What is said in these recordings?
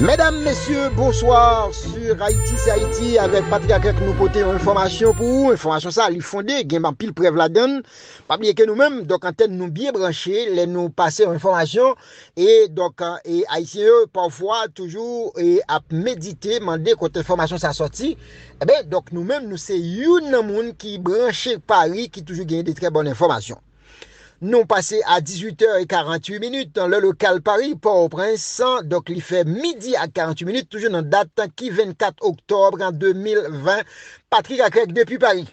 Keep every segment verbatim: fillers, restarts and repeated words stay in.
Medam, mesye, bonswa. Sur Haïti, c'est Haïti, avèk Patrick Acrec, nou pote yon enfòmasyon pou ou. Enfòmasyon sa, li fonde, gen anpil prèv ladan l. Pa bliye ke nou menm, donk, antèn nou byen branche, lè nou pase yon enfòmasyon, e, donk, e, Ayisyen yo, pafwa, toujou, e, ap medite, mande kote enfòmasyon sa sòti. Eben, donk, nou menm, nou se youn nan moun ki branche Pari, ki toujou genyen de trè bòn enfòmasyon. Nou pase a dizuit è e karanntuit minit, lè lokal Pari, Pòtoprens, donk, li fè midi ak karanntuit minit, toujou nan dat ki vennkat oktòb de mil ven. Patrick Acrec depi Pari.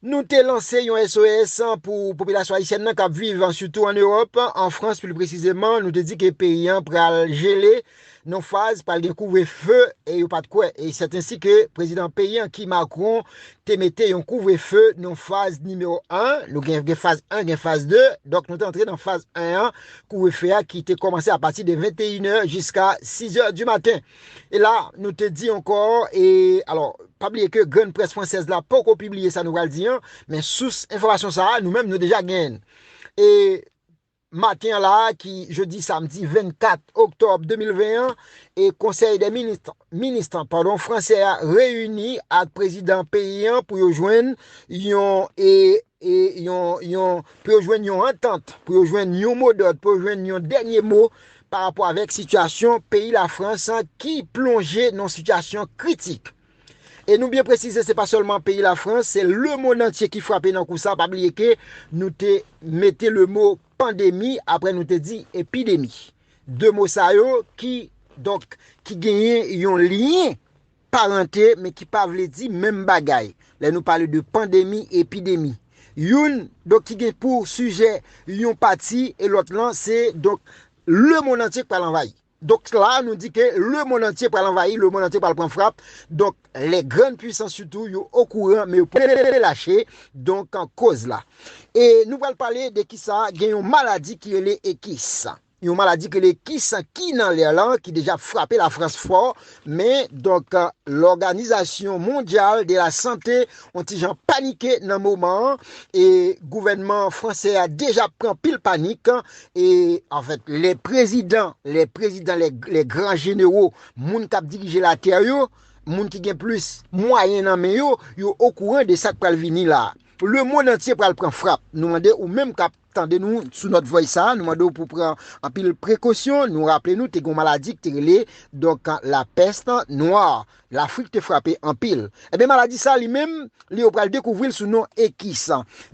Nou te lanse yon S O S pou popilasyon ayisyèn nan k ap viv, sitou ann Ewòp, an Frans pli presizeman. Nou te di ke peyi an pral jele nan faz, pral gen kouvrefe, e yo pa t kwè. E sèt ensi ke prezidan peyi an, ki Macron, te mete yon kouvrefe nan faz nimewo en. Nou gen, gen faz en, gen faz de. Donk, nou te antre nan faz en an, kouvrefe a ki te kòmanse apati de venteyen è jiska sizè di maten. E la, nou te di ankò, e, alò, pa bliye ke grann près fransèz la poko pibliye sa nou pral di an, men sous enfòmasyon sa a, nou menm, nou deja genyen l. E maten an la a, ki jodi samdi vennkat oktòb de mil ven an, e Konsèy dè minis, minis, padon, fransè a reyini ak prezidan peyi an pou yo jwenn yon, e, e yon, yon, pou yo jwenn yon antant, pou yo jwenn yon modòd, pou yo jwenn yon dènye mo pa rapò avèk sitiyasyon peyi Lafrans ki plonje nan sitiyasyon kritik. E nou byen presize, se pa sèlman peyi Lafrans, se lemonn antye ki frape nan kou sa. Pa bliye ke nou te mete le mo pandemi, apre nou te di epidemi. De mo sa yo ki, donk, ki genyen yon lyen parante, men ki pa vle di menm bagay. Lè nou pale de pandemi, epidemi. Youn, donk, ki gen pou sijè yon pati, e lòt lan, se, donk, lemonn antye k pral anvayi. Donk la, nou di ke lemonn antye pral anvayi, lemonn antye pral pran frap. Donk, les grandes puissances sitou, yo okouran, men yo pa lache, donk, koz la. E nou pral pale de kisa, gen yon maladi ki rele ekis. Yon maladi ki rele ekis ki nan lè lan, ki deja frape Lafrans fò, men, donk, Lòganizasyon Mondyal de la Sante, yon ti jan panike nan moman an, e gouvènman fransè a deja pran pil panik, e, anfèt, lè prezidan, lè prezidan, lè, lè gran jenero, moun k ap dirije latè yo, moun ki gen plis mwayen nan men yo, yo okouran de sa k pral vini la. Lemonn antye pral pran frap. Nou mande ou menm k ap tande nou sou Nòt Voice sa, nou mande w pou pran anpil prekosyon. Nou raple nou, te gen yon maladi ki te rele, donk, la peste noire. Lafrik te frape anpil. Ebyen, maladi sa, li menm, li yo pral dekouvri l sou non ekis.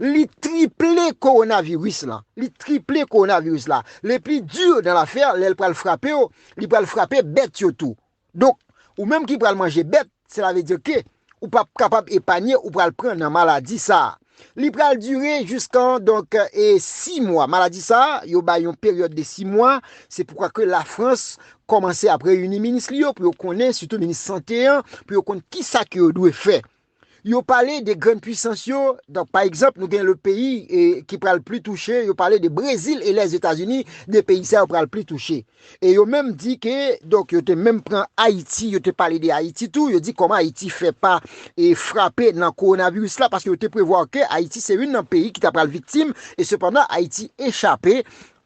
Li triple kowonaviris la. Li triple kowonaviris la. Le pli di dan lafè, lè l pral frape w, li pral frape bèt yo tou. Donk, ou menm ki pral manje bèt, sela vle di ke ou p ap kapab epanye, ou pral pran nan maladi sa a. Li pral dire jiskan, donk, e, sis mwa. Maladi sa a, yo bay yon peryòd de sis mwa. Se poukwa ke Lafrans kòmanse ap reyini minis li yo pou yo konnen, sitou minis sante an, pou yo konn kisa ke yo dwe fè. Yo pale de grann pwisans yo. Donk, pa egzanp, nou gen lòt peyi, e, ki pral pli touche. Yo pale de Brezil e Lèzetazini, de peyi sa yo pral pli touche. E yo menm di ke, donk, yo te menm pran Ayiti, yo te pale de Ayiti tou, yo di kòman Ayiti fè pa, e, frape nan kowonaviris la, paske yo te prevwa ke Ayiti se youn nan peyi ki ta pral viktim, e sepandan Ayiti echape.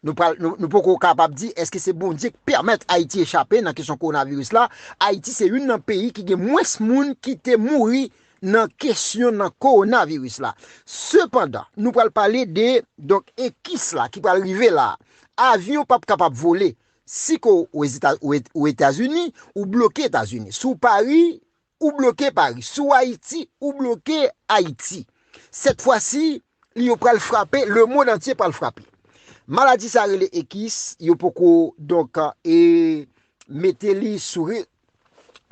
Nou pral, nou, nou poko kapab di èske se Bondye ki pèmèt Ayiti echape nan kesyon kowonaviris la. Ayiti se youn nan peyi ki gen mwens moun ki te mouri nan kesyon nan kowonaviris la. Sepandan, nou pral pale de, donk, ekis la ki pral rive la. Avyon p ap kapab vole. Si ke w Ozeta-, ou Et-, ou Etazini, ou bloke Etazini. Si w Pari, ou bloke Pari. Si w Ayiti, ou bloke Ayiti. Sèt fwa si, li yo pral frape, lemonn antye pral frape. Maladi sa rele ekis, yo poko, donk, e, mete li sou re-,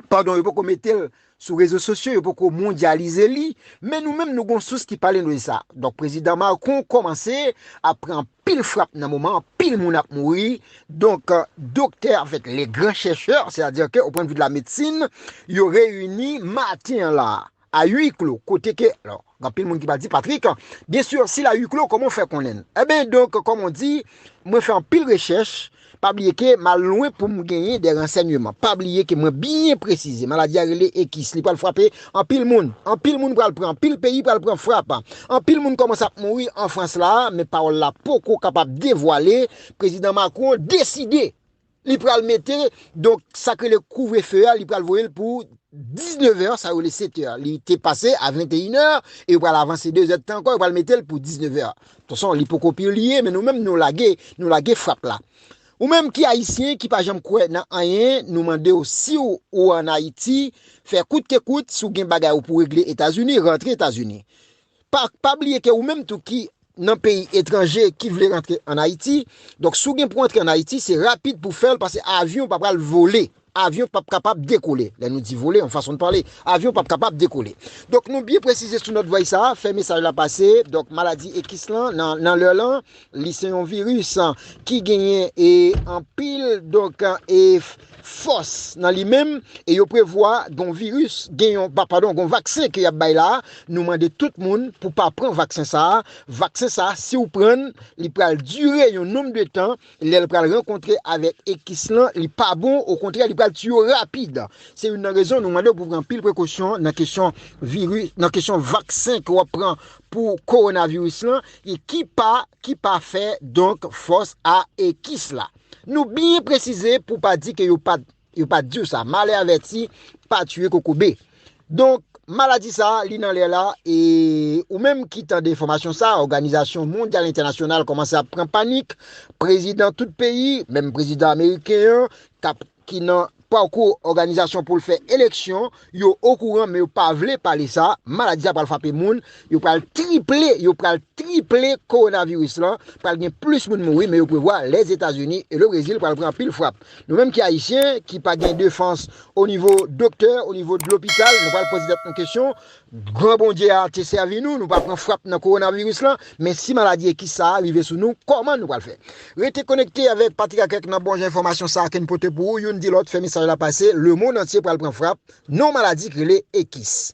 padon, yo poko mete l sou rezo sosyo, yo poko mondyalize li, men nou menm nou gon sous ki pale nou de sa. Donk, prezidan Macron kòmanse ap pran anpil frap nan moman, anpil moun ap mouri. Donk, doktè avèk le gran chèchè, sètadi ke o pwennvi de la medsin, yo reyini maten an la a hui clos, kote ke, alò, gen anpil moun ki pral di, Patrick, byen si, si l a hui clos, kòman w fè konnen l? Eben, donk, kòm on di, mwen fè anpil rechèch, pa bliye ke m al lwen pou m genyen de ransèyman. Pa bliye ke mwen byen presize, maladi a rele ekis, li pral frape anpil moun. Anpil moun pral pran, anpil peyi pral pran frap. Anpil moun kòmanse ap mouri an Frans la, men pawòl la poko kapab devwale. Prezidan Macron deside li pral mete, donk, sa k rele kouvrefe a, li pral voye l pou diznèf è, sa yo rele sèt è. Li te pase a venteyen è, e yo pral avanse de zè d tan ankò, yo pral mete l pou diznèf è. Attention, li poko pi li ye, men nou menm nou lage, nou lage frap la. Ou menm ki ayisyen, ki pa janm kwè nan anyen, nou mande w si w, ou ann Ayiti, fè kout ke kout, si w gen bagay ou pou regle Etazini, rantre Etazini. Pa, pa bliye ke ou menm tou ki nan peyi etranje ki vle rantre ann Ayiti, donk si w gen pou antre ann Ayiti, se rapid pou fè l, paske avyon pa pral vole. Avyon p ap kapab dekole. Lè nou di vole, yon fason de pale, avyon p ap kapab dekole. Donk nou byen presize sou nòt vway sa a, fè mesaj la pase. Donk maladi ekis lan, nan, nan lè lan, li se yon viris, an, ki genyen e anpil, donk, e f-, fòs nan li menm, e yo prevwa gen yon viris, gen yon, pa-, padon, gen yon vaksen ke y ap bay la a. Nou mande tout moun pou pa pran vaksen sa a. Vaksen sa a, si w pran l, li pral dire yon nonm de tan, lè l pral rankontre avèk ekis lan, li pa bon, okontrè, li pral tiye w rapid. Se youn nan rezon nou mande w pou pran anpil prekosyon nan kesyon viris, nan kesyon vaksen ke w ap pran pou kowonaviris lan, e ki pa, ki pa fè, donk, fòs a ekis la. Nou byen presize pou pa di ke yo pa, yo pa di w sa. Malè avèti, pa tiye kokobe. Donk, maladi sa a, li nan lè la, e ou menm ki tande enfòmasyon sa a, òganizasyon mondyal entènasyonal kòmanse ap pran panik, prezidan tout peyi, menm prezidan ameriken an, k ap, ki nan pakou òganizasyon pou l fè eleksyon, yo okouran, men yo pa vle pale sa, maladi sa pral frape moun, yo pral triple, yo pral triple kowonaviris lan, pral gen plis moun mouri, men yo prevwa Lèzetazini e le Brezil pral pran anpil frap. Nou menm ki ayisyen, ki pa gen defans o nivo doktè, o nivo de lopital, nou pral poze tèt nou kesyon, gran Bondye a te sèvi nou, nou pa pran frap nan kowonaviris lan, men si maladi ekis sa a rive sou nou, kòman nou pral fè? Rete konekte avèk Patrick Akèk nan bon jan enfòmasyon sa a ke n pote pou ou, youn di lòt, fè mesaj la pase, lemonn antye pral pran frap, nan maladi k rele ekis.